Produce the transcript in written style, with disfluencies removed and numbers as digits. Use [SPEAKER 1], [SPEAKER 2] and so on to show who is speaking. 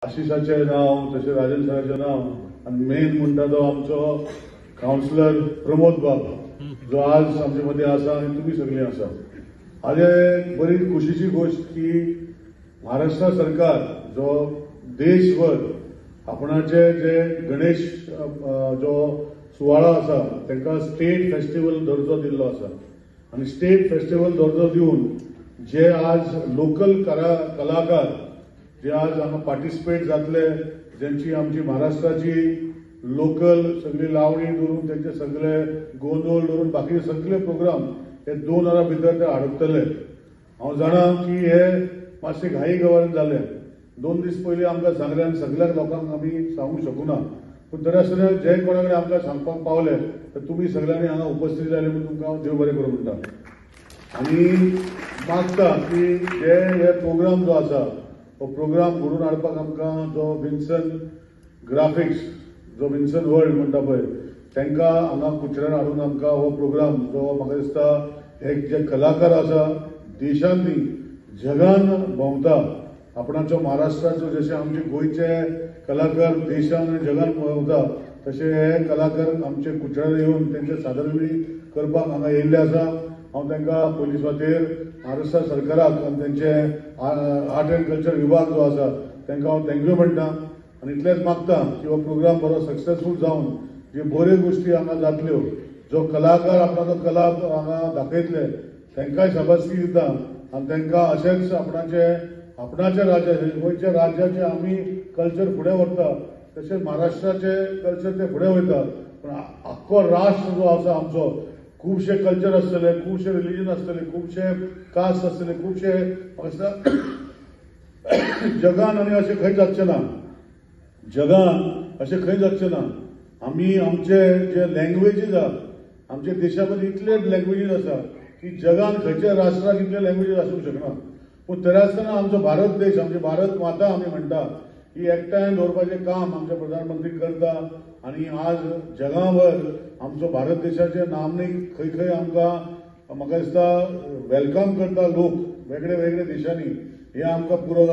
[SPEAKER 1] आशिषाचें नांव, तशें राजन सराचें नांव आनी मेन म्हणटा तो आमचो कावन्सिलर प्रमोद बाब जो आज आमचे मदीं आसा आनी तुमी सगळीं आसा. आज बरी खुशीची गोश्ट की महाराष्ट्र सरकार जो देशभर आपणाचे जे गणेश जो सुवाळो आसा तांकां स्टेट फेस्टिवल दर्जो दिल्लो आसा आनी स्टेट फेस्टिवल दर्जो दिवन जे आज लोकल कलाकार जे आज हांगा पार्टिसिपेट जातले, ज्यांची आमची महाराष्ट्राची लोकल सगळी लावणी धरून त्यांचे सगळे गोंदळ धरून बाकी सगळे प्रोग्राम हे 2 वरां भितर ते हाडपतले. हांव जाणा की हे मातशे घाई गवारेन जाले. 2 दीस पयलीं आमकां सांगले आनी सगळ्या लोकांक आमी सांगूंक शकूना, पूण तरी आसतना जे कोणा कडेन आमकां सांगपाक पावले तर तुमी सगळ्यांनी हांगा उपस्थित जाले म्हणून तुमकां हांव देव बरें करूं म्हणटा. आनी मागता की जे हे प्रोग्राम जो आसा हो प्रोग्राम घडोवन हाडपाक आमकां जो विन्सन ग्राफिक्स जो विन्सन वर्ल्ड म्हणटा पळय तांकां हांगा कुचरान हाडून आमकां हो प्रोग्राम जो म्हाका दिसता हे जे कलाकार आसा देशांत न्ही जगान भोंवता, आपणाचो महाराष्ट्राचो जशे आमचे गोंयचे कलाकार देशान आनी जगान भोंवता तशे हे कलाकार आमचे कुचरान येवन तेंचे सादरविणी करपाक हांगा येयल्ले आसा. हांव तांकां पयली सुवातेर महाराष्ट्र सरकाराक आनी तेंचे आर्ट एंड कल्चर विभाग जो आसा तांकां हांव thank you म्हणटा आनी इतलेंच मागता की हो प्रोग्राम बरो सक्सेसफूल जावन ज्यो बऱ्यो गोश्टी हांगा जातल्यो, जो कलाकार आपणाचो कला हांगा दाखयतले तांकांय शाबासकी दिता आनी तांकां अशेंच आपणाचे राज्याचे गोंयच्या राज्याचे आमी कल्चर फुडें व्हरता तशेंच महाराष्ट्राचे कल्चर ते फुडें वयता. पूण आख्खो राष्ट्र जो आसा आमचो खुबशे कल्चर आसतले, खुबशे रिलीजन आसतले, खुबशे कास्ट आसतले, खुबशे जगान आनी अशें खंय जातचें ना, जगान अशें खंय जातचें ना. आमी आमचे जे लँग्वेजीस आसा आमच्या देशा मदीं इतले लँग्वेजीस आसा की जगान खंयच्या राष्ट्राक इतले लँग्वेजीस आसूंक शकना. पूण तरी आसतना आमचो भारत देश, आमची भारत माता आमी म्हणटा ही एकठांय दवरपाचें काम आमचे प्रधानमंत्री करता आनी आज जगाभर आमचो भारत देशाचे नामनेक खंय खंय आमकां म्हाका दिसता welcome करता लोक वेगळे वेगळे देशांनी, हें आमकां पुरो जाता.